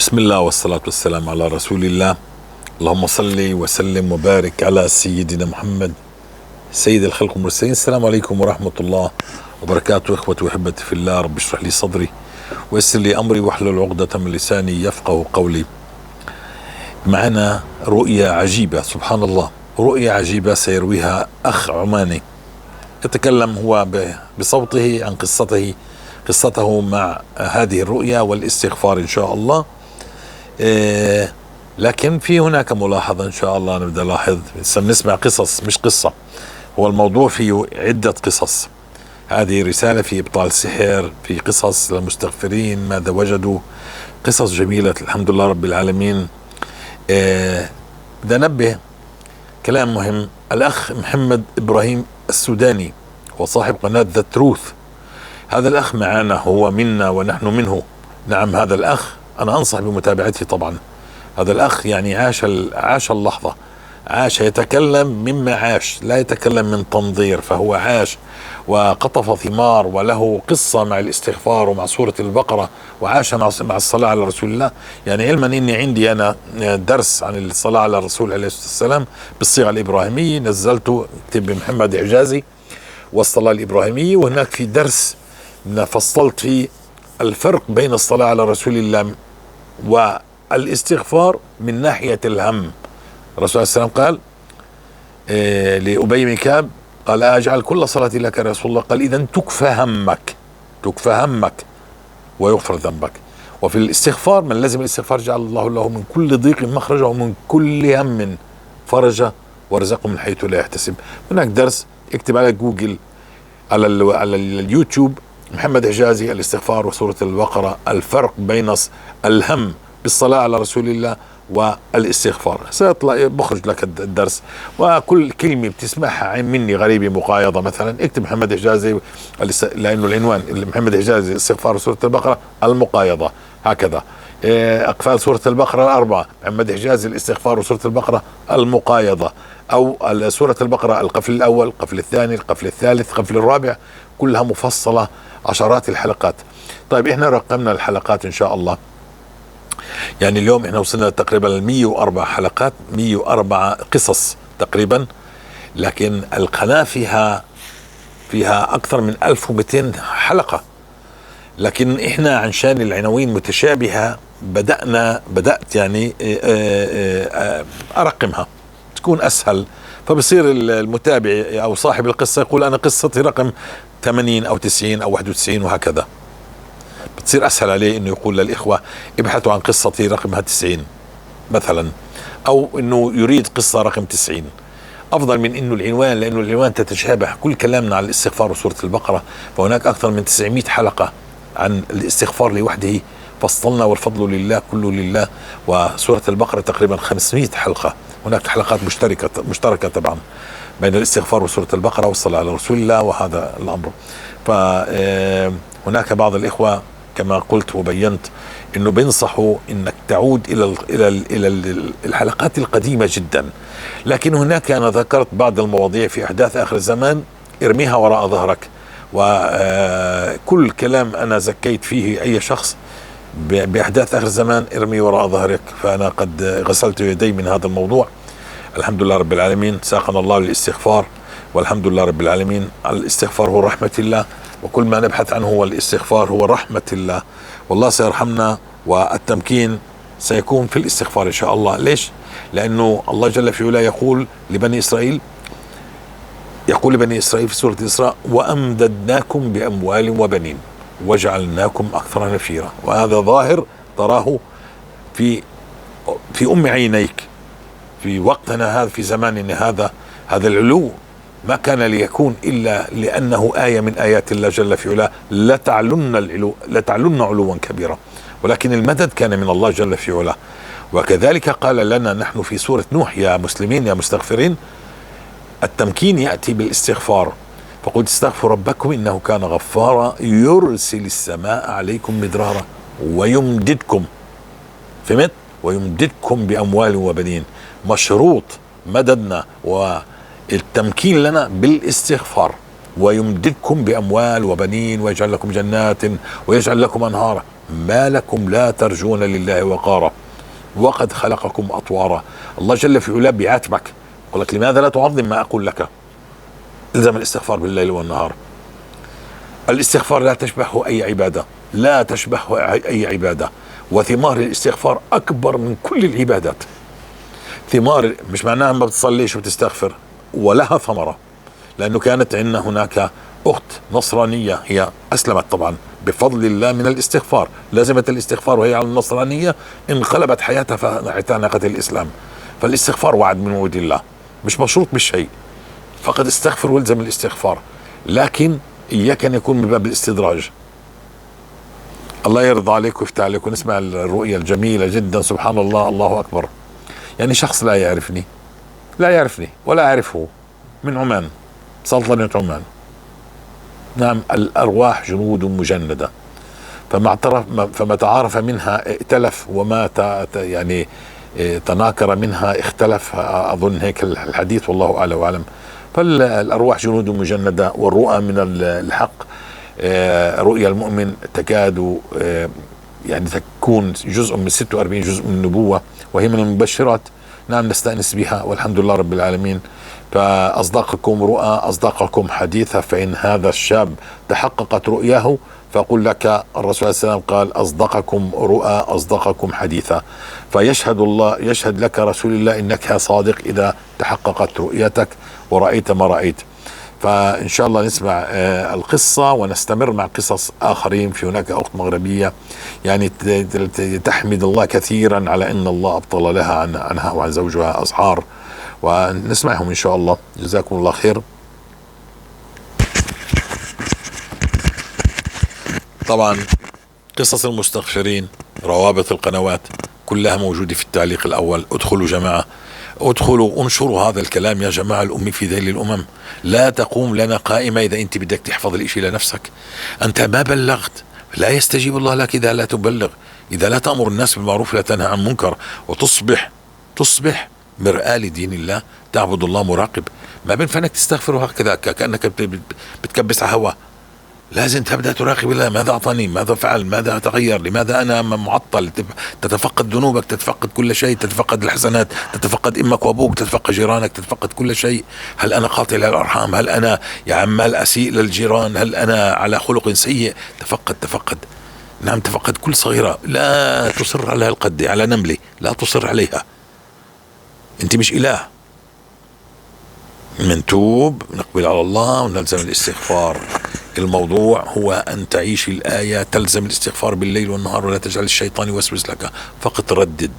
بسم الله والصلاة والسلام على رسول الله. اللهم صل وسلم وبارك على سيدنا محمد سيد الخلق والمرسلين. السلام عليكم ورحمة الله وبركاته. إخوتي وأحبتي في الله، رب اشرح لي صدري ويسر لي أمري واحلل عقدة من لساني يفقه قولي. معنا رؤية عجيبة، سبحان الله، رؤية عجيبة سيرويها أخ عماني. يتكلم هو بصوته عن قصته مع هذه الرؤية والاستغفار إن شاء الله. لكن في هناك ملاحظة إن شاء الله نبدأ نلاحظ. نسمع قصص مش قصة، هو الموضوع فيه عدة قصص. هذه رسالة في إبطال سحر، في قصص للمستغفرين ماذا وجدوا، قصص جميلة الحمد لله رب العالمين. بدي أنبه كلام مهم. الأخ محمد إبراهيم السوداني هو صاحب قناة The Truth. هذا الأخ معنا، هو منا ونحن منه. نعم، هذا الأخ أنا أنصح بمتابعته طبعا. هذا الأخ يعني عاش اللحظة، عاش يتكلم مما عاش، لا يتكلم من تنظير، فهو عاش وقطف ثمار وله قصة مع الاستغفار ومع سورة البقرة، وعاش مع الصلاة على رسول الله. يعني علما إني عندي أنا درس عن الصلاة على الرسول عليه الصلاة والسلام بالصيغة الإبراهيمية، نزلته اكتب محمد حجازي والصلاة الإبراهيمية، وهناك في درس فصلت فيه الفرق بين الصلاة على رسول الله والاستغفار من ناحية الهم. الرسول عليه السلام قال لأبي بن كعب، قال أجعل كل صلاتي لك يا رسول الله؟ قال إذا تكفى همك، تكفى همك ويغفر ذنبك. وفي الاستغفار من لزم الاستغفار جعل الله له من كل ضيق مخرجا ومن كل هم فرجا ورزقه من حيث لا يحتسب. هناك درس اكتب على جوجل على اليوتيوب محمد حجازي الاستغفار وسورة البقرة، الفرق بين الهم بالصلاة على رسول الله والاستغفار، سيطلع بخرج لك الدرس. وكل كلمة بتسمعها مني غريبة مقايضة مثلا اكتب محمد حجازي، لأنه العنوان محمد حجازي استغفار وسورة البقرة المقايضة، هكذا. أقفال سورة البقرة الأربعة، محمد حجازي الاستغفار وسورة البقرة المقايضة، أو سورة البقرة القفل الأول، القفل الثاني، القفل الثالث، القفل الرابع، كلها مفصلة عشرات الحلقات. طيب احنا رقمنا الحلقات ان شاء الله، يعني اليوم احنا وصلنا تقريبا ل 104 حلقات، 104 قصص تقريبا، لكن القناة فيها اكثر من 1200 حلقة. لكن احنا عشان العناوين متشابهة بدأت يعني ارقمها تكون اسهل، فبصير المتابع او صاحب القصة يقول انا قصتي رقم 80 او 90 او 91 وهكذا. بتصير اسهل عليه انه يقول للاخوة ابحثوا عن قصتي رقمها 90 مثلا، او انه يريد قصة رقم 90، افضل من انه العنوان، لانه العنوان تتشابه. كل كلامنا على الاستغفار وسورة البقرة، فهناك اكثر من 900 حلقة عن الاستغفار لوحده فصلنا، والفضل لله كله لله. وسورة البقرة تقريبا 500 حلقة، هناك حلقات مشتركة طبعا بين الاستغفار وسورة البقرة والصلاة على رسول الله وهذا الأمر. فهناك بعض الإخوة كما قلت وبينت انه بينصحوا انك تعود الى الحلقات القديمة جدا، لكن هناك انا ذكرت بعض المواضيع في احداث اخر الزمان ارميها وراء ظهرك، وكل كلام انا زكيت فيه اي شخص باحداث اخر الزمان ارمي وراء ظهرك، فانا قد غسلت يدي من هذا الموضوع. الحمد لله رب العالمين، ساقنا الله للاستغفار، والحمد لله رب العالمين. الاستغفار هو رحمة الله، وكل ما نبحث عنه هو الاستغفار، هو رحمة الله، والله سيرحمنا، والتمكين سيكون في الاستغفار إن شاء الله. ليش؟ لأنه الله جل في علاه يقول لبني إسرائيل، يقول لبني إسرائيل في سورة الإسراء: وأمددناكم بأموال وبنين وجعلناكم أكثر نفيرا. وهذا ظاهر تراه في أم عينيك في وقتنا هذا، في زماننا هذا. هذا العلو ما كان ليكون إلا لأنه آية من آيات الله جل في علاه، لتعلن العلو، لتعلن علوا كبيرا، ولكن المدد كان من الله جل في علاه. وكذلك قال لنا نحن في سورة نوح: يا مسلمين يا مستغفرين، التمكين يأتي بالاستغفار، فقل استغفروا ربكم إنه كان غفارا يرسل السماء عليكم مدرارا ويمددكم، فهمت؟ ويمددكم بأموال وبنين. مشروط مددنا والتمكين لنا بالاستغفار. ويمددكم بأموال وبنين ويجعل لكم جنات ويجعل لكم أنهارا. ما لكم لا ترجون لله وقارا وقد خلقكم أطوارا. الله جل في علاه بيعاتبك، يقول لك لماذا لا تعظم ما أقول لك؟ الزم الاستغفار بالليل والنهار. الاستغفار لا تشبهه أي عبادة، لا تشبهه أي عبادة، وثمار الاستغفار أكبر من كل العبادات. ثمار مش معناها ما بتصليش وبتستغفر، ولها ثمرة، لأنه كانت عندنا هناك أخت نصرانية هي أسلمت طبعا بفضل الله من الاستغفار، لزمت الاستغفار وهي على النصرانية، انقلبت حياتها فاعتنقت الإسلام. فالاستغفار وعد من وعود الله، مش مشروط بالشيء، فقد استغفر والزم الاستغفار، لكن إياك أن يكون من باب الاستدراج. الله يرضى عليك ويفتح عليك. ونسمع الرؤية الجميلة جدا، سبحان الله، الله أكبر. يعني شخص لا يعرفني، لا يعرفني ولا أعرفه، من عمان، سلطنة عمان. نعم، الأرواح جنود مجندة، فما تعارف منها ائتلف، وما يعني تناكر منها اختلف، أظن هيك الحديث، والله أعلى وأعلم. فالأرواح جنود مجندة، والرؤى من الحق، رؤيا المؤمن تكاد يعني تكون جزء من 46 جزء من النبوة، وهي من المبشرات. نعم، نستأنس بها والحمد لله رب العالمين. فأصدقكم رؤى أصدقكم حديثا، فإن هذا الشاب تحققت رؤياه فأقول لك الرسول عليه السلام قال أصدقكم رؤى أصدقكم حديثا. فيشهد الله، يشهد لك رسول الله إنك صادق إذا تحققت رؤيتك ورأيت ما رأيت. فإن شاء الله نسمع القصة ونستمر مع قصص آخرين. في هناك أخت مغربية يعني تحمد الله كثيرا على أن الله أبطل لها عنها وعن زوجها أسحار، ونسمعهم إن شاء الله. جزاكم الله خير. طبعا قصص المستغفرين، روابط القنوات كلها موجودة في التعليق الأول. ادخلوا جماعة، ادخلوا انشروا هذا الكلام يا جماعة. الأمي في ذيل الأمم، لا تقوم لنا قائمة إذا أنت بدك تحفظ الإشي لنفسك. أنت ما بلغت، لا يستجيب الله لك إذا لا تبلغ، إذا لا تأمر الناس بالمعروف لا تنهى عن منكر، وتصبح مرآة لدين الله، تعبد الله مراقب. ما بينفع انك تستغفر وهكذا كأنك بتكبس على هوا. لازم تبدأ تراقب الله، ماذا أعطاني، ماذا فعل، ماذا تغير، لماذا أنا معطل. تتفقد ذنوبك، تتفقد كل شيء، تتفقد الحسنات، تتفقد أمك وأبوك، تتفقد جيرانك، تتفقد كل شيء. هل أنا قاطع للأرحام؟ هل أنا يا عمال أسيء للجيران؟ هل أنا على خلق سيء؟ تفقد، تفقد، نعم تفقد كل صغيرة. لا تصر على القد، على نملة لا تصر عليها، أنت مش إله. منتوب، نقبل على الله ونلزم الاستغفار. الموضوع هو أن تعيش الآية، تلزم الاستغفار بالليل والنهار ولا تجعل الشيطان يوسوس لك. فقط ردد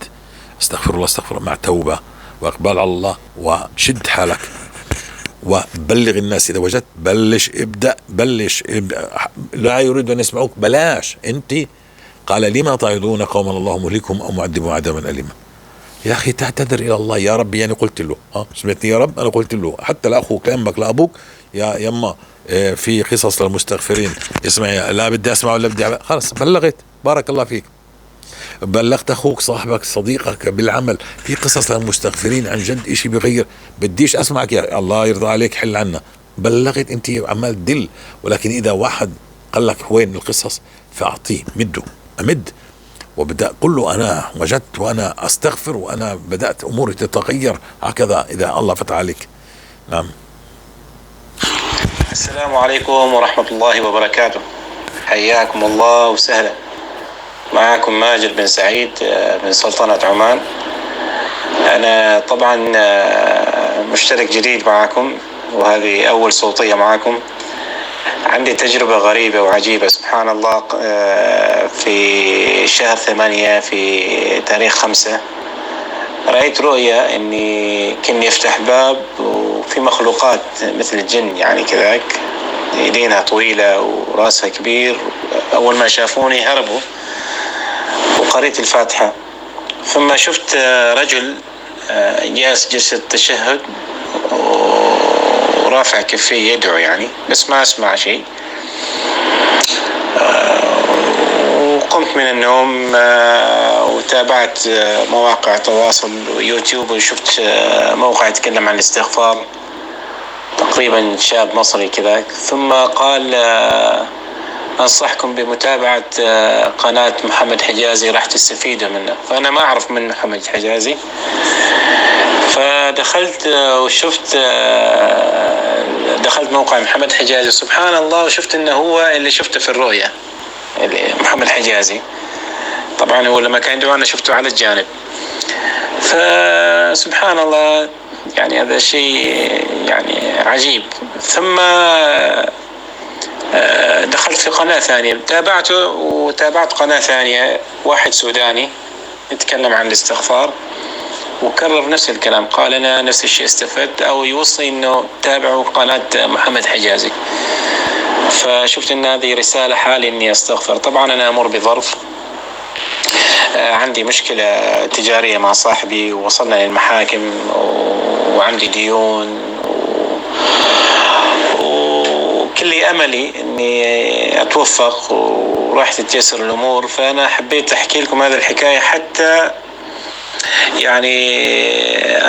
استغفر الله استغفر الله مع توبة وإقبال على الله، وشد حالك وبلغ الناس. إذا وجدت بلش، ابدأ، بلش، ابدأ. لا يريد أن يسمعوك بلاش. أنت قال لما تعظون قوما الله مهلكهم أو معذبهم عذابا أليما. يا أخي تعتذر إلى الله، يا ربي يعني قلت له، سمعتني يا رب، أنا قلت له، حتى لأخوك لأمك لأبوك يا يما. في قصص للمستغفرين، اسمعي لا بدي أسمع ولا بدي، خلص بلغت، بارك الله فيك، بلغت أخوك صاحبك صديقك بالعمل. في قصص للمستغفرين عن جد إشي بغير، بديش أسمعك يا الله يرضى عليك حل عنا، بلغت أنت عمال تدل. ولكن إذا واحد قال لك وين القصص فأعطيه، مده، أمد، وبدأ قل له أنا وجدت وأنا أستغفر وأنا بدأت أموري تتغير هكذا إذا الله فتح عليك. نعم. السلام عليكم ورحمة الله وبركاته، حياكم الله وسهلا. معكم ماجد بن سعيد من سلطنة عمان. أنا طبعا مشترك جديد معكم، وهذه أول صوتية معكم. عندي تجربة غريبة وعجيبة سبحان الله. في شهر 8 في تاريخ 5 رأيت رؤيا إني كني أفتح باب وفي مخلوقات مثل الجن يعني كذاك، يدينها طويلة ورأسها كبير. أول ما شافوني هربوا، وقريت الفاتحة. ثم شفت رجل جالس جلسة تشهد ورافع كفيه يدعو يعني، بس ما أسمع شيء. وقمت من النوم وتابعت مواقع تواصل ويوتيوب، وشفت موقع يتكلم عن الاستغفار. تقريبا شاب مصري كذاك. ثم قال أنصحكم بمتابعة قناة محمد حجازي، راح تستفيدوا منه. فأنا ما أعرف من محمد حجازي، فدخلت وشفت، دخلت موقع محمد حجازي سبحان الله، وشفت إنه هو اللي شفته في الرؤية، اللي محمد حجازي. طبعا هو لما كان يدعو أنا شفته على الجانب، فسبحان الله يعني هذا شيء يعني عجيب. ثم دخلت في قناة ثانية، تابعته وتابعت قناة ثانية، واحد سوداني يتكلم عن الاستغفار وكرر نفس الكلام، قال أنا نفس الشيء استفدت، أو يوصي أنه تابعوا قناة محمد حجازي. فشفت أن هذه رسالة حالي أني أستغفر. طبعا أنا أمر بظرف، عندي مشكلة تجارية مع صاحبي ووصلنا للمحاكم وعندي ديون وكل أملي أني أتوفق وراح تتيسر الأمور. فأنا حبيت أحكي لكم هذه الحكاية حتى يعني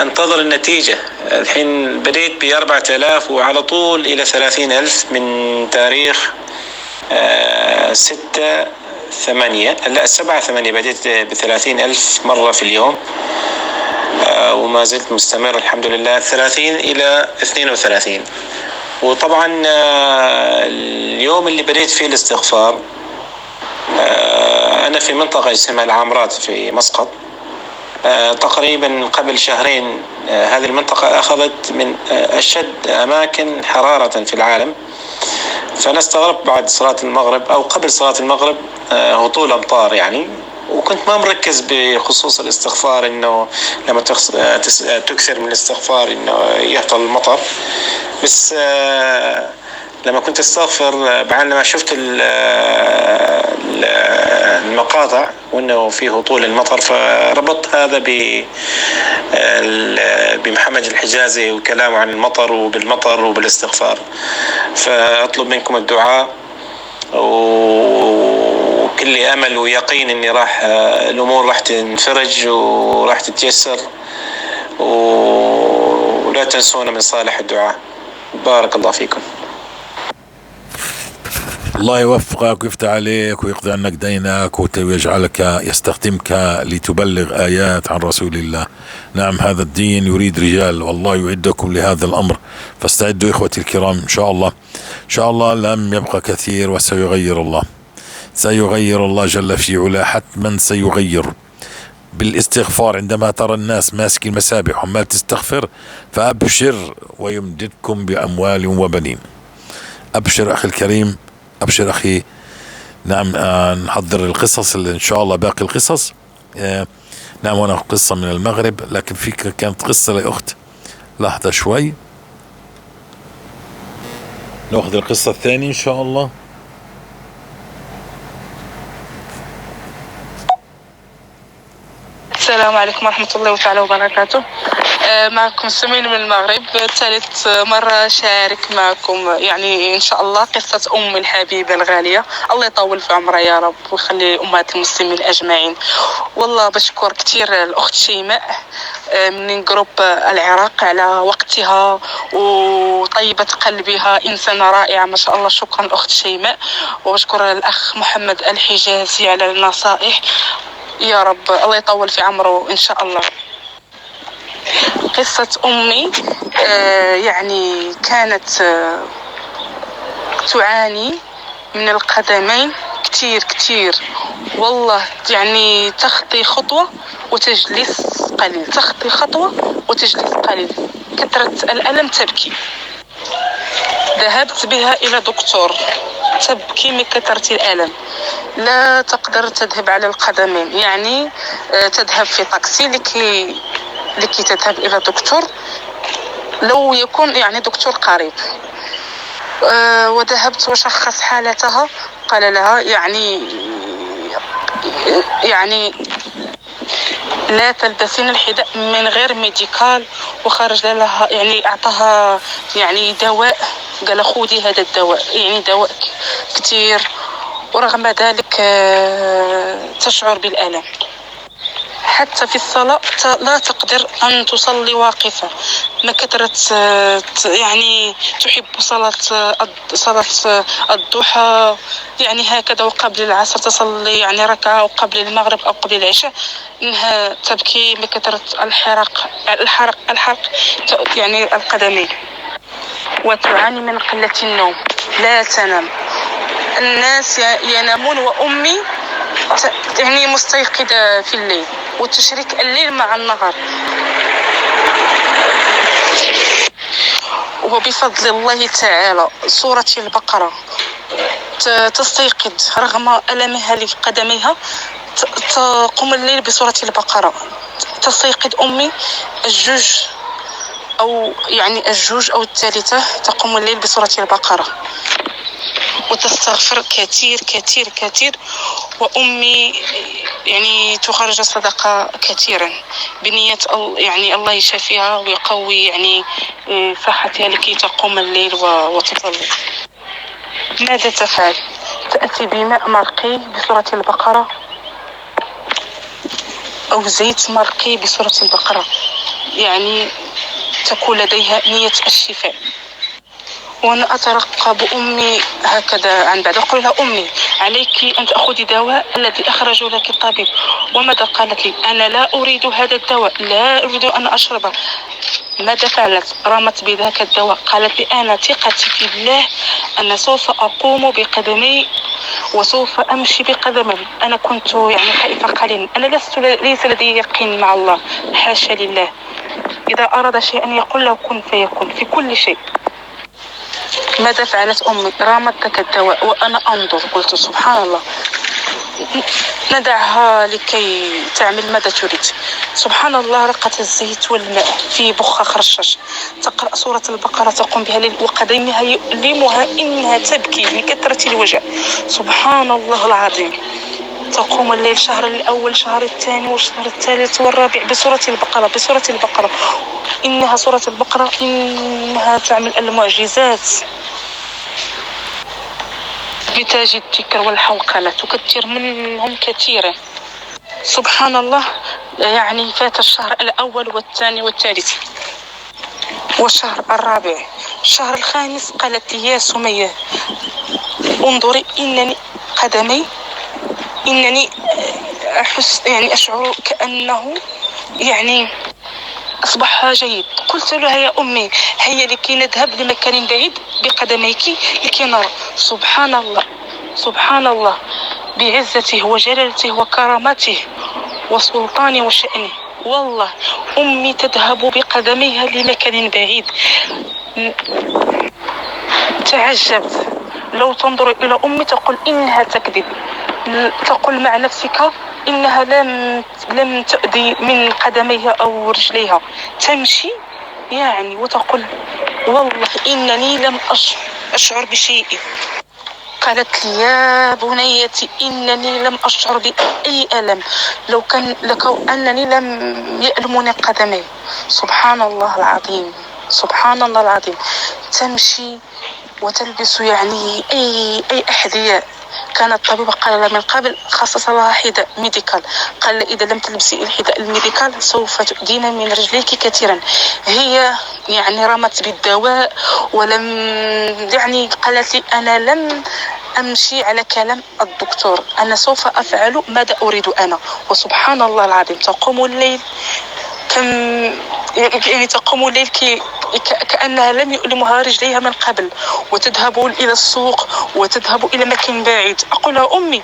أنتظر النتيجة. الحين بديت ب4000 وعلى طول إلى 30,000 من تاريخ 6/8، لا 7/8، بديت ب30,000 مرة في اليوم، وما زلت مستمر الحمد لله، 30 إلى 32. وطبعا اليوم اللي بديت فيه الاستغفار، أنا في منطقة اسمها العامرات في مسقط، تقريبا قبل شهرين، هذه المنطقة أخذت من أشد أماكن حرارة في العالم. فأنا استغربت بعد صلاة المغرب أو قبل صلاة المغرب، هطول أمطار يعني، وكنت ما مركز بخصوص الاستغفار، إنه لما تكثر من الاستغفار إنه يهطل المطر. بس لما كنت استغفر، بعد ما شفت المقاطع وإنه فيه هطول المطر، فربطت هذا بمحمد الحجازي وكلامه عن المطر وبالمطر وبالاستغفار. فأطلب منكم الدعاء، وكل أمل ويقين إني الأمور راح تنفرج وراح تتيسر، ولا تنسونا من صالح الدعاء. بارك الله فيكم. الله يوفقك ويفتح عليك ويقضي عنك دينك ويجعلك يستخدمك لتبلغ آيات عن رسول الله. نعم، هذا الدين يريد رجال، والله يعدكم لهذا الأمر، فاستعدوا إخوتي الكرام إن شاء الله. إن شاء الله لم يبقى كثير وسيغير الله، سيغير الله جل في علاه، حتما سيغير بالاستغفار. عندما ترى الناس ماسك المسابح وما تستغفر فأبشر، ويمددكم بأموال وبنين. أبشر أخي الكريم، أبشر أخي. نعم، نحضر القصص اللي إن شاء الله باقي القصص. نعم، هنا قصة من المغرب، لكن في كانت قصة لأخت. لحظة شوي نأخذ القصة الثانية إن شاء الله. السلام عليكم ورحمة الله تعالى وبركاته. معكم سمين من المغرب، ثالث مرة شارك معكم يعني إن شاء الله قصة أم الحبيبة الغالية، الله يطول في عمرها يا رب ويخلي أمهات المسلمين أجمعين. والله بشكر كثير الأخت شيماء من جروب العراق على وقتها وطيبة قلبها، إنسانة رائعة ما شاء الله. شكرا الأخت شيماء، وبشكر الأخ محمد الحجازي على النصائح، يا رب الله يطول في عمره إن شاء الله. قصة أمي يعني كانت تعاني من القدمين كتير كتير والله، يعني تخطي خطوة وتجلس قليل، تخطي خطوة وتجلس قليل، كثرة الألم تبكي. ذهبت بها إلى دكتور، تبكي من كثرة الألم، لا تقدر تذهب على القدمين، يعني تذهب في طاكسي لكي تذهب إلى دكتور، لو يكون يعني دكتور قريب. وذهبت وشخص حالتها، قال لها يعني لا تلبسين الحذاء من غير médical، وخرج لها يعني أعطاها يعني دواء، قال خذي هذا الدواء، يعني دواء كثير، ورغم ذلك تشعر بالألم. حتى في الصلاة لا تقدر أن تصلي واقفة، ما كثرة يعني تحب صلاة الضحى، يعني هكذا، وقبل العصر تصلي يعني ركعة، وقبل المغرب أو قبل العشاء إنها تبكي من كثرة الحرق يعني القدمين، وتعاني من قلة النوم، لا تنام. الناس ينامون وأمي يعني مستيقظة في الليل، وتشرك الليل مع النهار. وبفضل الله تعالى سورة البقرة تستيقظ رغم ألمها لقدميها، تقوم الليل بسورة البقرة. تستيقظ أمي الجوج أو يعني الجوج أو الثالثة، تقوم الليل بسورة البقرة وتستغفر كثير كثير كثير. وأمي يعني تخرج الصدقة كثيرا بنية يعني الله يشافيها ويقوي صحتها لكي تقوم الليل وتصلي. ماذا تفعل؟ تأتي بماء مرقي بسورة البقرة أو زيت مرقي بسورة البقرة، يعني تكون لديها نية الشفاء. وأنا أترقب أمي هكذا عن بعد، أقول لها أمي عليك أن تأخذي دواء الذي أخرجه لك الطبيب. وماذا قالت لي؟ أنا لا أريد هذا الدواء، لا أريد أن أشربه. ماذا فعلت؟ رمت بذاك الدواء. قالت لي أنا ثقتي في الله أن سوف أقوم بقدمي وسوف أمشي بقدمي. أنا كنت خائفة قليلا، أنا ليس لدي يقين مع الله، حاشا لله. إذا أراد شيئا يقول له كن فيكون في كل شيء. ماذا فعلت أمي؟ رمت ذاك الدواء وأنا أنظر، قلت سبحان الله، ندعها لكي تعمل ماذا تريد. سبحان الله، رقت الزيت والماء في بخاخ رشاش، تقرأ سورة البقرة تقوم بها وقدمها يؤلمها إنها تبكي من كثرة الوجع. سبحان الله العظيم. تقوم الليل شهر الأول، شهر الثاني، والشهر الثالث والرابع بسورة البقرة، بسورة البقرة. إنها سورة البقرة إنها تعمل المعجزات. بتاج الذكر والحوقلة تكثر منهم كثيرا. سبحان الله، فات الشهر الأول والثاني والثالث والشهر الرابع. الشهر الخامس قالت لي يا سمية انظري إنني قدمي، إنني أحس أشعر كأنه أصبح جيد. قلت لها يا أمي هيا لكي نذهب لمكان بعيد بقدميك لكي نرى. سبحان الله، سبحان الله، بعزته وجلالته وكرامته وسلطانه وشأنه، والله أمي تذهب بقدميها لمكان بعيد. تعجبت. لو تنظر إلى أمي تقول إنها تكذب، تقول مع نفسك إنها لم تؤذي من قدميها أو رجليها، تمشي وتقول والله إنني لم أشعر بشيء. قالت لي يا بنيتي إنني لم أشعر بأي ألم، لو كان لكو أنني لم يألمني قدمي. سبحان الله العظيم، سبحان الله العظيم. تمشي وتلبس أي أحذية. كان الطبيب قال لها من قبل خصص لها حذاء médical، قال لها إذا لم تلبسي الحذاء ال médical سوف تؤذين من رجليك كثيرا. هي رمت بالدواء ولم قالت لي أنا لم أمشي على كلام الدكتور، أنا سوف أفعل ماذا أريد أنا. وسبحان الله العظيم تقوم الليل كم تقوم الليل كأنها لم يؤلمها رجليها من قبل، وتذهب إلى السوق وتذهب إلى مكان بعيد. أقول لها أمي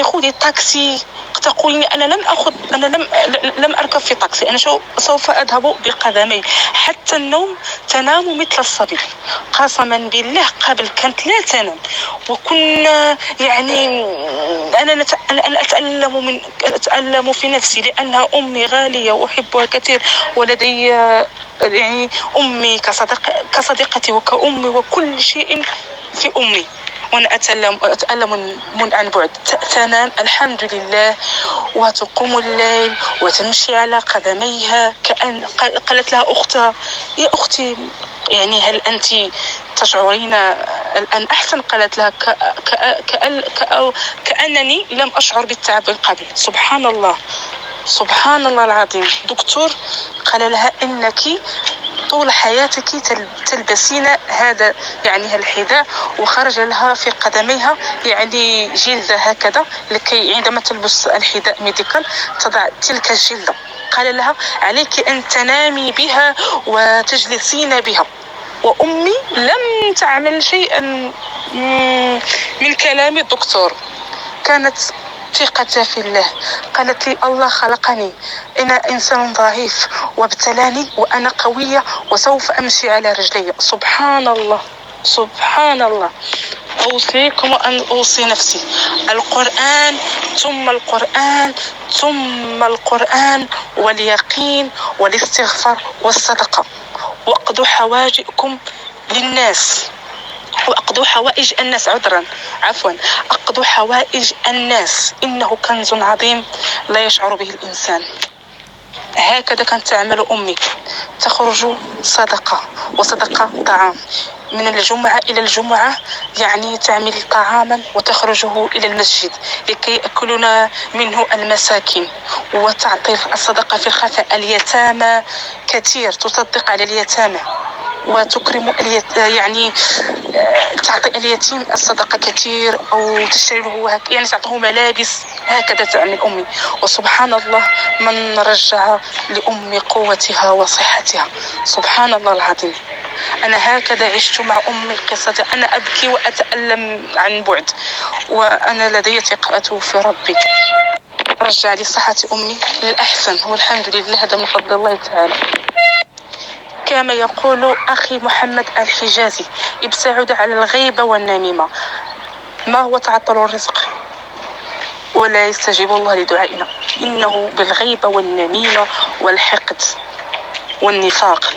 خذي تاكسي، تقول أنا لم أخذ، أنا لم أركب في تاكسي، أنا سوف أذهب بقدمي. حتى النوم تنام مثل الصبي، قسما بالله قبل كانت لا تنام، وكنا أنا أنا أتألم في نفسي لأنها أمي غالية وأحبها كثير، ولدي أمي كصديقتي وكأمي وكل شيء في أمي، وأنا أتألم من عن بعد. تنام الحمد لله وتقوم الليل وتمشي على قدميها. كأن قالت لها أختها يا أختي هل أنت تشعرين الآن أحسن؟ قالت لها كأنني لم أشعر بالتعب من قبل. سبحان الله. سبحان الله العظيم. دكتور قال لها إنك طول حياتك تلبسين هذا يعني الحذاء، وخرج لها في قدميها يعني جلدة هكذا لكي عندما تلبس الحذاء médical تضع تلك الجلدة. قال لها عليك أن تنامي بها وتجلسين بها. وأمي لم تعمل شيئا من كلام الدكتور، كانت ثقتها في الله. قالت لي الله خلقني، أنا إنسان ضعيف وابتلاني وأنا قوية وسوف أمشي على رجلي. سبحان الله، سبحان الله. أوصيكم وأن أوصي نفسي، القرآن ثم القرآن ثم القرآن، واليقين والاستغفار والصدقة. واقضوا حوائجكم للناس، واقضوا حوائج الناس، عذرا عفوا، اقضوا حوائج الناس، إنه كنز عظيم لا يشعر به الإنسان. هكذا كانت تعمل أمي، تخرج صدقة وصدقة طعام من الجمعة إلى الجمعة، يعني تعمل طعاما وتخرجه إلى المسجد لكي يأكلون منه المساكين، وتعطي الصدقة في الخفاء. اليتامى كثير، تصدق على اليتامى وتكرم يعني تعطي اليتيم الصدقة كثير، أو تشتري له يعني تعطيه ملابس. هكذا تعمل أمي. وسبحان الله من رجع لأمي قوتها وصحتها، سبحان الله العظيم. أنا هكذا عشت مع أمي قصتي، أنا أبكي وأتألم عن بعد، وأنا لدي ثقة في ربي. رجع لي صحة أمي للأحسن والحمد لله، هذا من فضل الله تعالى. كما يقول أخي محمد الحجازي، ابتعد على الغيبة والنميمة. ما هو تعطل الرزق ولا يستجيب الله لدعائنا؟ إنه بالغيبة والنميمة والحقد والنفاق.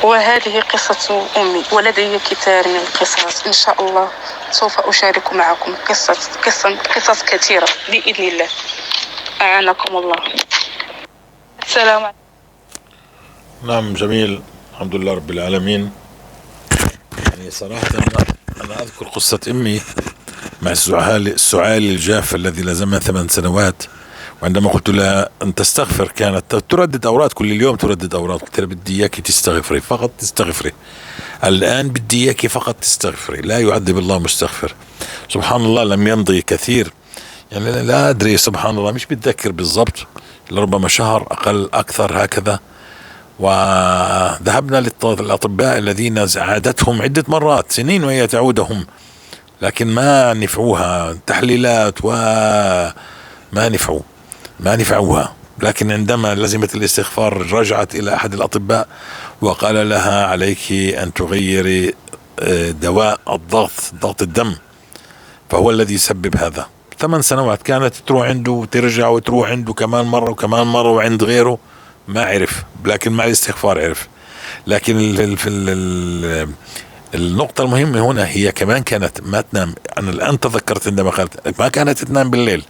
وهذه قصة أمي، ولدي كثير من القصص إن شاء الله سوف أشارك معكم قصص كثيرة بإذن الله. أعانكم الله. السلام عليكم. نعم جميل، الحمد لله رب العالمين. يعني صراحة أنا أذكر قصة أمي مع السعال الجاف الذي لازمها 8 سنوات، وعندما قلت لها أن تستغفر كانت تردد أوراد كل اليوم، تردد أوراد. قلت لها بدي إياك تستغفري فقط، تستغفري الآن، بدي إياك فقط تستغفري، لا يعذب الله مستغفر. سبحان الله لم يمضي كثير، يعني لا أدري سبحان الله مش بتذكر بالضبط، لربما شهر أقل أكثر هكذا. وذهبنا للأطباء الذين عادتهم عدة مرات، سنين وهي تعودهم، لكن ما نفعوها، تحليلات وما نفعوا، ما نفعوها. لكن عندما لزمت الاستغفار رجعت إلى أحد الأطباء وقال لها عليك أن تغيري دواء الضغط، ضغط الدم، فهو الذي يسبب هذا. 8 سنوات كانت تروح عنده وترجع وتروح عنده كمان مرة وكمان مرة وعند غيره، ما عرف، لكن مع الاستغفار عرف. لكن النقطة المهمة هنا هي كمان كانت ما تنام. أنا الآن تذكرت عندما قالت ما كانت تنام بالليل،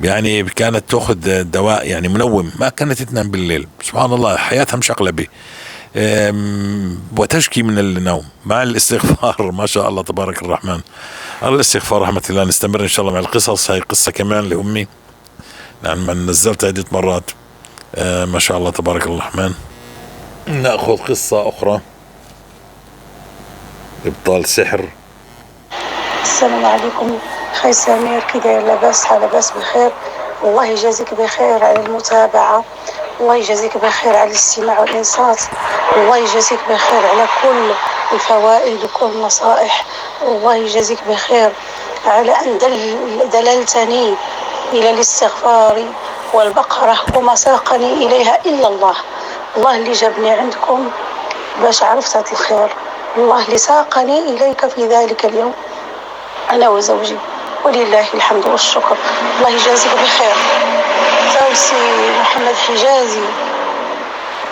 يعني كانت تأخذ دواء يعني منوم، ما كانت تنام بالليل. سبحان الله حياتها مشقلبة، وتشكي من النوم مع الاستغفار. ما شاء الله تبارك الرحمن، الاستغفار رحمة الله. نستمر إن شاء الله مع القصص. هاي قصة كمان لأمي، نعم نزلتها عدة مرات. ما شاء الله تبارك الرحمن. نأخذ قصة أخرى، إبطال سحر. السلام عليكم خي سمير، كي داير؟ لاباس؟ لاباس بخير. الله يجازيك بخير على المتابعة، الله يجازيك بخير على الاستماع والإنصات، الله يجازيك بخير على كل الفوائد وكل النصائح، الله يجازيك بخير على أن دللتني إلى الاستغفار والبقرة وما ساقني إليها إلا الله. الله اللي جابني عندكم باش عرفت هذا الخير، الله اللي ساقني إليك في ذلك اليوم أنا وزوجي، ولله الحمد والشكر. الله يجازيك بخير. توسي محمد حجازي،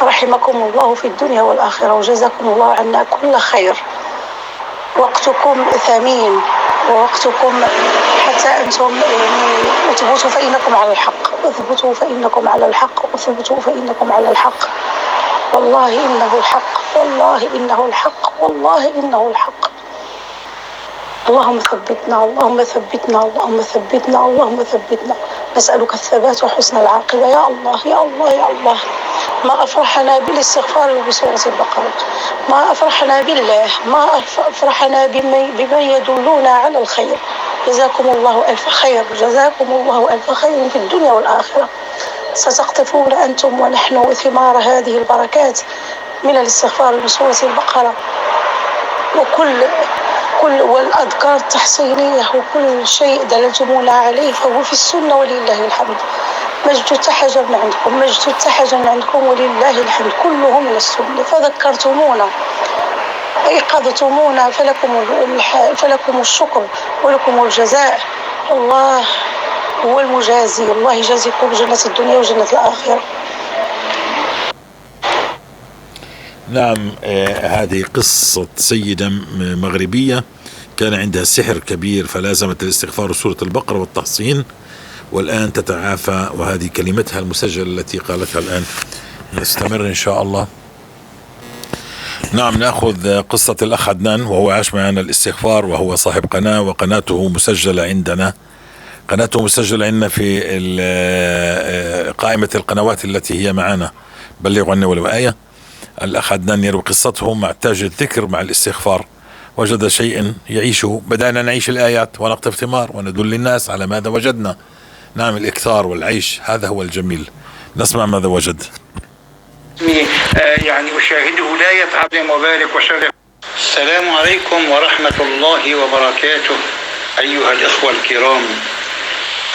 رحمكم الله في الدنيا والآخرة وجزاكم الله عنا كل خير. وقتكم ثمين، ووقتكم حتى أنتم يعني اثبتوا فإنكم على الحق، اثبتوا فإنكم على الحق، اثبتوا فإنكم على الحق. والله إنه الحق، والله إنه الحق، والله إنه الحق. اللهم ثبتنا، اللهم ثبتنا، اللهم ثبتنا، اللهم ثبتنا. نسألك الثبات وحسن العاقبة يا الله يا الله يا الله. ما أفرحنا بالاستغفار وبسورة البقرة، ما أفرحنا بالله، ما أفرحنا بمن يدلنا على الخير. جزاكم الله ألف خير، جزاكم الله ألف خير في الدنيا والآخرة. ستقطفون أنتم ونحن ثمار هذه البركات من الاستغفار وسورة البقرة وكل كل والأذكار التحصينية وكل شيء دللتمونا عليه فهو في السنة ولله الحمد. ما جبتوا حتى حاجة من عندكم، ما جبتوا حتى حاجة من عندكم ولله الحمد، كله من السنة. فذكرتمونا، أيقظتمونا، فلكم الشكر ولكم الجزاء. الله هو المجازي، الله يجازيكم جنة الدنيا وجنة الآخرة. نعم، هذه قصة سيدة مغربية كان عندها سحر كبير فلازمت الاستغفار وسورة البقرة والتحصين، والآن تتعافى، وهذه كلمتها المسجلة التي قالتها الآن. نستمر إن شاء الله. نعم، نأخذ قصة الأخ عدنان، وهو عاش معنا الاستغفار، وهو صاحب قناة وقناته مسجلة عندنا، قناته مسجلة عندنا في قائمة القنوات التي هي معنا، بلغوا عنا ولو آية. الأخ عدنان يروي قصته مع تاج الذكر مع الاستغفار، وجد شيئا يعيشه، بدأنا نعيش الآيات ونقطف ثمار وندل الناس على ماذا وجدنا. نعم، الإكثار والعيش هذا هو الجميل. نسمع ماذا وجد. يعني أشاهده لا يتعب وبارك وشرف. السلام عليكم ورحمة الله وبركاته أيها الإخوة الكرام.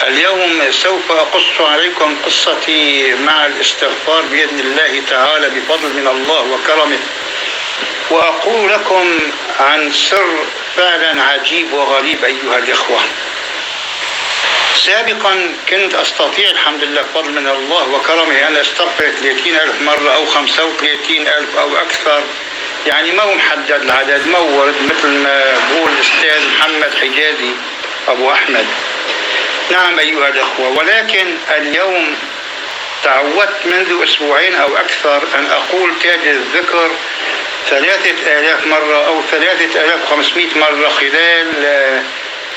اليوم سوف أقص عليكم قصتي مع الاستغفار بإذن الله تعالى بفضل من الله وكرمه، وأقول لكم عن سر فعلا عجيب وغريب أيها الإخوة. سابقا كنت أستطيع الحمد لله بفضل من الله وكرمه أن أستغفر 30,000 مرة أو 35,000 أو أكثر، يعني ما هو محدد العدد، ما هو ورد مثل ما بقول الأستاذ محمد حجازي أبو أحمد. نعم أيها الأخوة، ولكن اليوم تعودت منذ أسبوعين أو أكثر أن أقول تاج الذكر 3,000 مرة أو 3,500 مرة خلال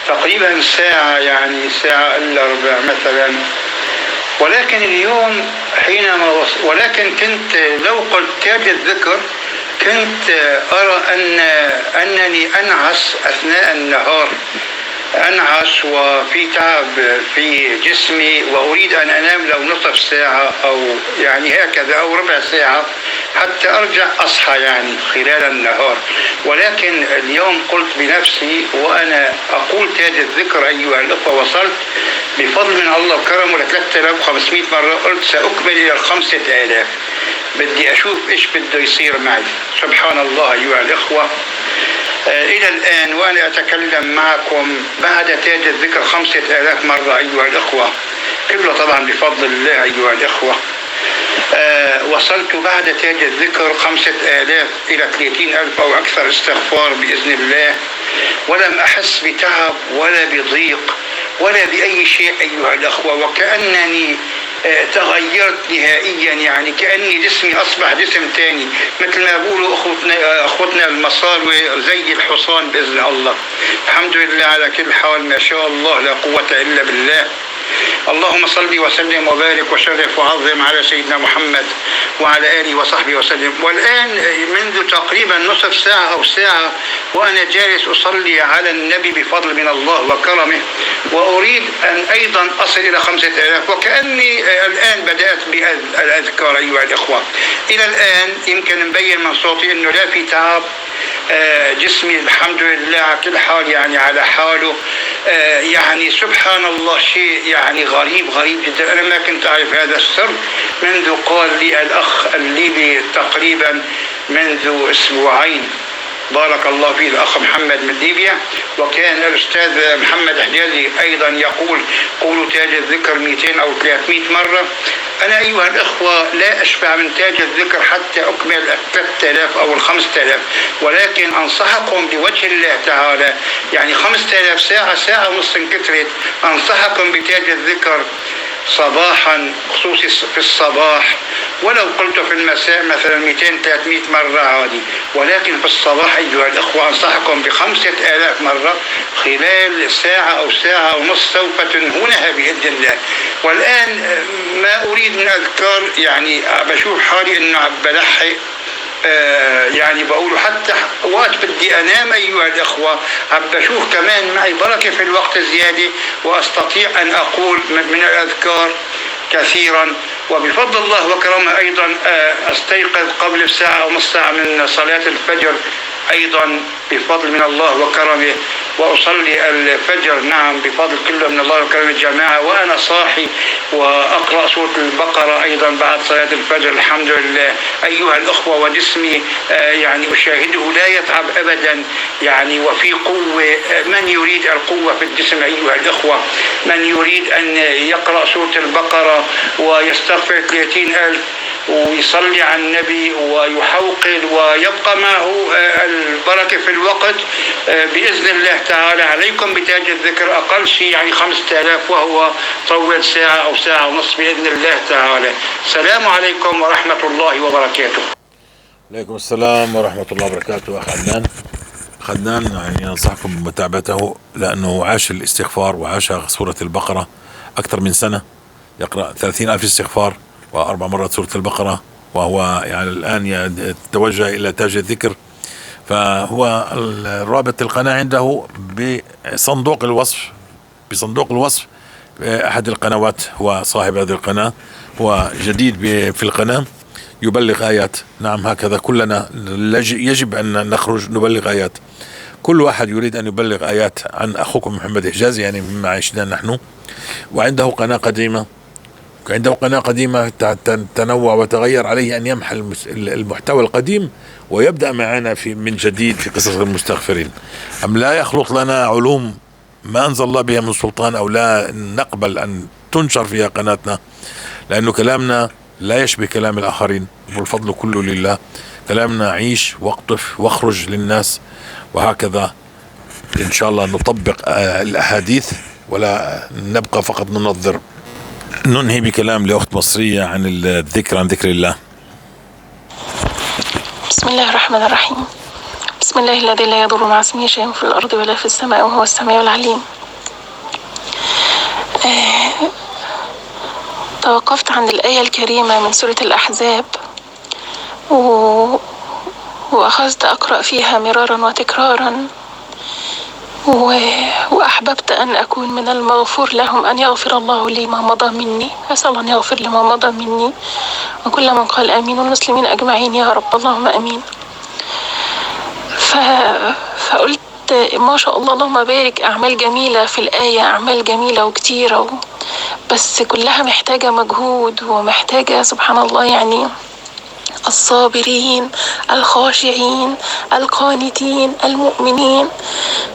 تقريبا ساعة، يعني ساعة إلا ربع مثلا. ولكن اليوم حينما ولكن كنت لو قلت تاج الذكر كنت أرى أنني أنعس أثناء النهار، أنعس وفي تعب في جسمي وأريد أن أنام لو نصف ساعة أو يعني هكذا أو ربع ساعة حتى أرجع أصحى يعني خلال النهار. ولكن اليوم قلت بنفسي وأنا أقول تاج الذكر أيها الأخوة، وصلت بفضل من الله وكرمه ل 3500 مرة، قلت سأكمل إلى 5,000، بدي أشوف إيش بده يصير معي. سبحان الله أيها الأخوة، إلى الآن وأنا أتكلم معكم بعد تاج الذكر 5,000 مرة أيها الأخوة، كله طبعا بفضل الله أيها الأخوة. وصلت بعد تاج الذكر 5,000 إلى 30,000 أو أكثر استغفار بإذن الله، ولم أحس بتعب ولا بضيق ولا بأي شيء أيها الأخوة، وكأنني تغيرت نهائيا، يعني كأني جسمي أصبح جسم تاني، مثل ما بيقولوا أخوتنا المصاروة زي الحصان بإذن الله. الحمد لله على كل حال، ما شاء الله لا قوة إلا بالله. اللهم صل وسلم وبارك وشرف وعظم على سيدنا محمد وعلى آله وصحبه وسلم. والآن منذ تقريبا نصف ساعة أو ساعة وأنا جالس أصلي على النبي بفضل من الله وكرمه، وأريد أن أيضا أصل إلى 5,000، وكأني الآن بدأت بالأذكار أيها الإخوة. إلى الآن يمكن مبين من صوتي أنه لا في تعب، جسمي الحمد لله على كل حال يعني على حاله، يعني سبحان الله شيء يعني غريب غريب جدا. أنا ما كنت أعرف هذا السر منذ قال لي الأخ الليبي تقريبا منذ أسبوعين، بارك الله فيه الأخ محمد من ليبيا. وكان الأستاذ محمد حجازي أيضا يقول قولوا تاج الذكر 200 أو 300 مرة. أنا أيها الأخوة لا أشبع من تاج الذكر حتى أكمل 3000 أو 5000، ولكن أنصحكم بوجه الله تعالى، يعني 5000 ساعة، ساعة ونص كثرت، أنصحكم بتاج الذكر صباحا، خصوصي في الصباح، ولو قلت في المساء مثلا 200-300 مرة عادي، ولكن في الصباح أيها الأخوة أنصحكم ب5000 مرة خلال ساعة أو ساعة ونص سوف تنهونها بإذن الله. والآن ما أريد من أذكار، يعني بشوف حالي إنه عم بلحق، يعني بقولوا حتى وقت بدي أنام أيها الأخوة عم بشوف كمان معي بركة في الوقت زيادة، وأستطيع أن أقول من الأذكار كثيرا. وبفضل الله وكرمه أيضا أستيقظ قبل ساعة أو نص ساعة من صلاة الفجر أيضا بفضل من الله وكرمه، وأصلي الفجر نعم بفضل كله من الله وكرمه الجماعة وأنا صاحي، وأقرأ سورة البقرة أيضا بعد صلاة الفجر الحمد لله أيها الأخوة. وجسمي يعني أشاهده لا يتعب أبدا، يعني وفي قوة. من يريد القوة في الجسم أيها الأخوة، من يريد أن يقرأ سورة البقرة ويستغفر 30,000 ويصلي على النبي ويحوقل ويبقى معه البركة في الوقت بإذن الله تعالى. عليكم بتاج الذكر أقل شيء يعني 5000، وهو طول ساعة أو ساعة ونص بإذن الله تعالى. السلام عليكم ورحمة الله وبركاته. عليكم السلام ورحمة الله وبركاته. أخ عدنان، عدنان يعني أنصحكم بمتابعته، لأنه عاش الاستغفار وعاش سورة البقرة أكثر من سنة، يقرأ 30,000 استغفار و4 مرات سورة البقرة، وهو يعني الآن يتوجه إلى تاج الذكر. فهو الرابط القناة عنده بصندوق الوصف، بصندوق الوصف أحد القنوات، هو صاحب هذه القناة، هو جديد في القناة، يبلغ آيات. نعم هكذا كلنا يجب أن نخرج نبلغ آيات. كل واحد يريد أن يبلغ آيات عن أخوكم محمد حجازي، يعني مما عشنا نحن. وعنده قناة قديمة، عنده قناة قديمة تنوع وتغير، عليه أن يمحى المحتوى القديم ويبدأ معنا من جديد في قصص المستغفرين. أم لا يخلط لنا علوم ما أنزل الله بها من سلطان، أو لا نقبل أن تنشر فيها قناتنا، لأنه كلامنا لا يشبه كلام الآخرين، والفضل كله لله. كلامنا عيش واقطف واخرج للناس، وهكذا إن شاء الله نطبق الأحاديث ولا نبقى فقط ننظر. ننهي بكلام لأخت مصرية عن الذكر، عن ذكر الله. بسم الله الرحمن الرحيم. بسم الله الذي لا يضر مع اسمه شيء في الأرض ولا في السماء وهو السميع العليم. توقفت عند الآية الكريمة من سورة الأحزاب وأخذت أقرأ فيها مرارا وتكرارا، وأحببت أن أكون من المغفور لهم، أن يغفر الله لي ما مضى مني. أسأل أن يغفر لي ما مضى مني وكل من قال آمين، والمسلمين أجمعين يا رب، اللهم آمين. فقلت ما شاء الله اللهم بارك، أعمال جميلة في الآية، أعمال جميلة وكتيرة، بس كلها محتاجة مجهود ومحتاجة سبحان الله، يعني الصابرين الخاشعين القانتين المؤمنين.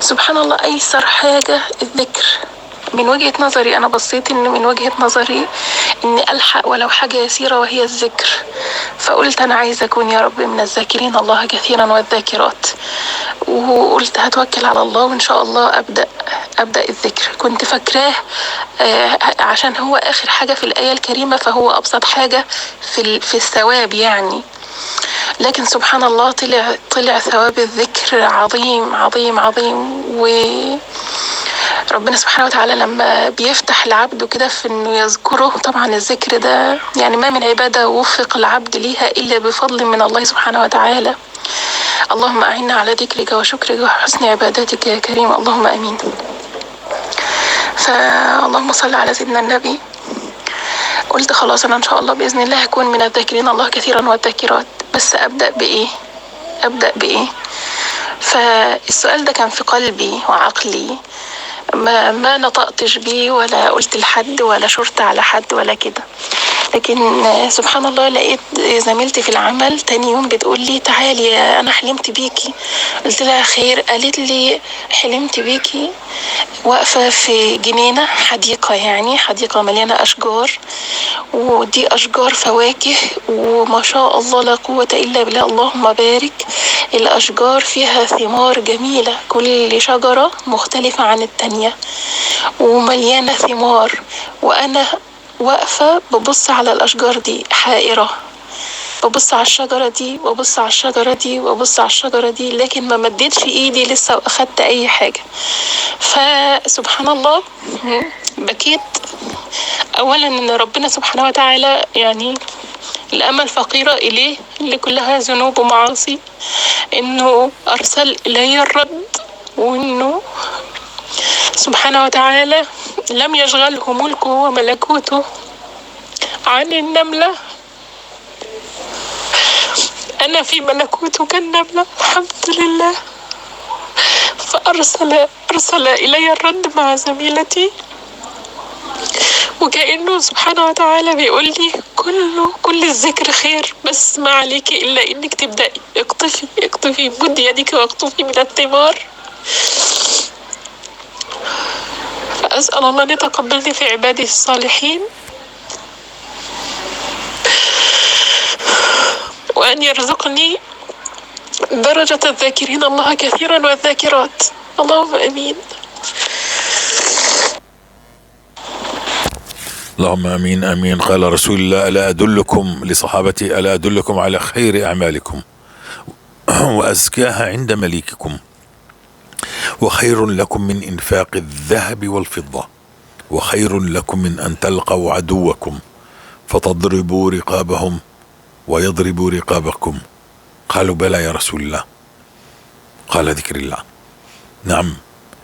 سبحان الله أيسر حاجة الذكر. من وجهة نظري أنا بصيت إن من وجهة نظري إن ألحق ولو حاجة يسيرة وهي الذكر، فقلت أنا عايزة أكون يا رب من الذاكرين الله كثيرا والذاكرات، وقلت هتوكل على الله وإن شاء الله أبدأ الذكر. كنت فاكراه عشان هو آخر حاجة في الآية الكريمة، فهو أبسط حاجة في الثواب يعني، لكن سبحان الله طلع ثواب الذكر عظيم عظيم عظيم. و ربنا سبحانه وتعالى لما بيفتح العبد كده في انه يذكره، طبعا الذكر ده يعني ما من عبادة وفق العبد ليها إلا بفضل من الله سبحانه وتعالى. اللهم أعنا على ذكرك وشكرك وحسن عبادتك يا كريم، اللهم أمين. فاللهم صل على سيدنا النبي. قلت خلاص أنا إن شاء الله بإذن الله هكون من الذاكرين الله كثيرا والذاكرات، بس أبدأ بإيه؟ أبدأ بإيه؟ فالسؤال ده كان في قلبي وعقلي، ما نطقتش بيه ولا قلت لحد ولا شرت على حد ولا كده، لكن سبحان الله لقيت زميلتي في العمل تاني يوم بتقول لي تعالي أنا حلمت بيكي. قلت لها خير؟ قالت لي حلمت بيكي واقفة في جنينة، حديقة يعني، حديقة مليانة أشجار، ودي أشجار فواكه، وما شاء الله لا قوة إلا بالله اللهم بارك، الأشجار فيها ثمار جميلة، كل شجرة مختلفة عن التانية ومليانة ثمار، وأنا واقفة ببص على الأشجار دي حائرة، ببص على الشجرة دي وأبص على الشجرة دي وأبص على الشجرة دي، لكن ما مديتش إيدي لسه وأخدت أي حاجة. فسبحان الله بكيت أولا إن ربنا سبحانه وتعالى يعني الأمة الفقيرة إليه اللي كلها ذنوب ومعاصي، إنه أرسل إلي الرد، وإنه سبحانه وتعالى لم يشغله ملكه وملكوته عن النملة. أنا في ملكوته كالنملة الحمد لله. فأرسل إلي الرد مع زميلتي، وكأنه سبحانه وتعالى بيقول لي كل الذكر خير، بس ما عليك إلا إنك تبدأي، اقطفي اقطفي، مدي يدك واقطفي من الثمار. فأسأل الله أن يتقبلني في عباده الصالحين، وأن يرزقني درجة الذاكرين الله كثيرا والذاكرات، اللهم آمين. اللهم آمين آمين. قال رسول الله: ألا أدلكم لصحابتي، ألا أدلكم على خير أعمالكم وأزكاها عند مليككم، وخير لكم من إنفاق الذهب والفضة، وخير لكم من أن تلقوا عدوكم فتضربوا رقابهم ويضربوا رقابكم. قالوا: بلى يا رسول الله. قال: ذكر الله. نعم،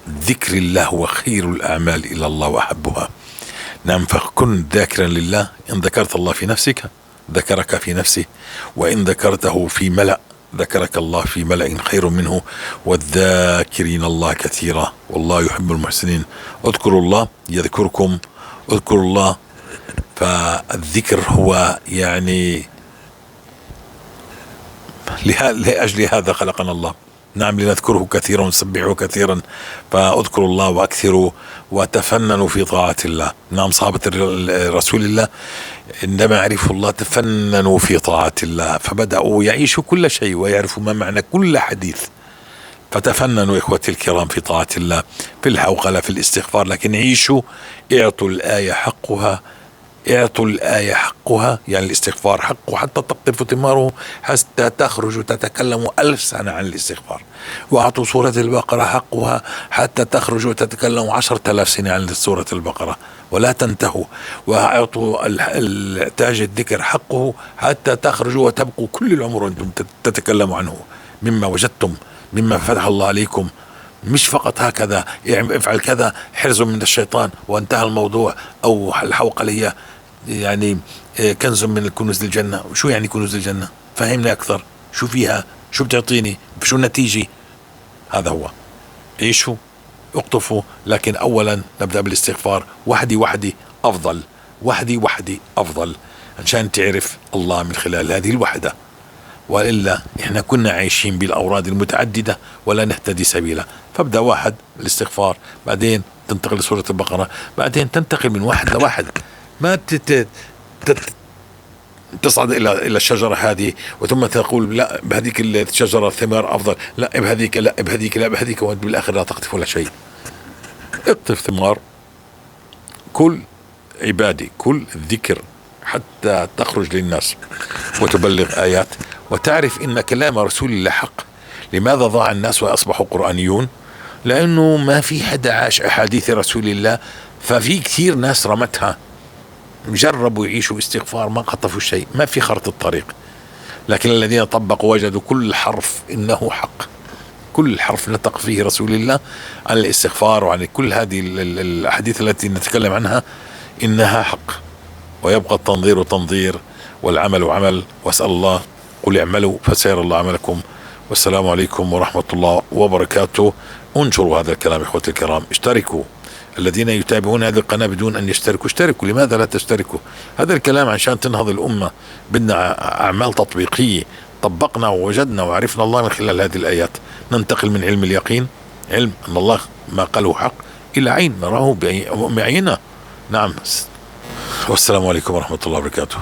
ذكر الله هو خير الأعمال إلى الله وأحبها. نعم، فكن ذاكرا لله. إن ذكرت الله في نفسك ذكرك في نفسه، وإن ذكرته في ملأ ذكرك الله في ملأ خير منه. والذاكرين الله كثيرا والله يحب المحسنين. اذكروا الله يذكركم، اذكروا الله. فالذكر هو يعني لأجل هذا خلقنا الله. نعم، لنذكره كثيرا ونسبحه كثيرا. فاذكروا الله واكثروا وتفننوا في طاعة الله. نعم، صحابة رسول الله عندما عرفوا الله تفننوا في طاعة الله، فبدأوا يعيشوا كل شيء ويعرفوا ما معنى كل حديث. فتفننوا إخوتي الكرام في طاعة الله، في الحوقلة، في الاستغفار، لكن عيشوا، اعطوا الآية حقها، اعطوا الآية حقها، يعني الاستغفار حقه حتى تقطف ثماره، حتى تخرج وتتكلم 1000 سنة عن الاستغفار. وأعطوا سورة البقرة حقها حتى تخرج وتتكلم 10,000 سنة عن سورة البقرة ولا تنتهوا. وأعطوا تاج الذكر حقه حتى تخرجوا وتبقوا كل العمر وأنتم تتكلموا عنه، مما وجدتم، مما فتح الله عليكم. مش فقط هكذا افعل كذا حرز من الشيطان وانتهى الموضوع، أو الحوقلية يعني كنز من الكنوز الجنة. شو يعني كنوز الجنة؟ فهمني أكثر، شو فيها، شو بتعطيني، شو النتيجة؟ هذا هو. عيشوا، اقطفوا، لكن أولا نبدأ بالاستغفار. وحدي وحدي أفضل، وحدي وحدي أفضل، عشان تعرف الله من خلال هذه الوحدة. وإلا إحنا كنا عايشين بالأوراد المتعددة ولا نهتدي سبيلا. فابدأ واحد الاستغفار، بعدين تنتقل لسورة البقرة، بعدين تنتقل من واحد لواحد. ما تصعد إلى الشجرة هذه وثم تقول لا بهذيك الشجرة الثمار أفضل، لا بهذيك، لا بهذيك، لا بهذيك، وأنت بالآخر لا تقطف ولا شيء. اقطف ثمار كل عبادي، كل ذكر، حتى تخرج للناس وتبلغ آيات وتعرف إن كلام رسول الله حق. لماذا ضاع الناس وأصبحوا قرآنيون؟ لأنه ما في حدا عاش أحاديث رسول الله، ففي كثير ناس رمتها، جربوا يعيشوا استغفار ما قطفوا شيء، ما في خرط الطريق. لكن الذين طبقوا وجدوا كل حرف إنه حق، كل حرف نطق فيه رسول الله عن الاستغفار وعن كل هذه الأحاديث التي نتكلم عنها إنها حق. ويبقى التنظير تنظير والعمل عمل. وأسأل الله، قل اعملوا فسيرى الله عملكم. والسلام عليكم ورحمة الله وبركاته. انشروا هذا الكلام إخوتي الكرام، اشتركوا. الذين يتابعون هذه القناة بدون أن يشتركوا، اشتركوا. لماذا لا تشتركوا؟ هذا الكلام عشان تنهض الأمة. بدنا أعمال تطبيقية، طبقنا ووجدنا وعرفنا الله من خلال هذه الآيات. ننتقل من علم اليقين، علم أن الله ما قاله حق، إلى عين نراه بعيننا. نعم، والسلام عليكم ورحمة الله وبركاته.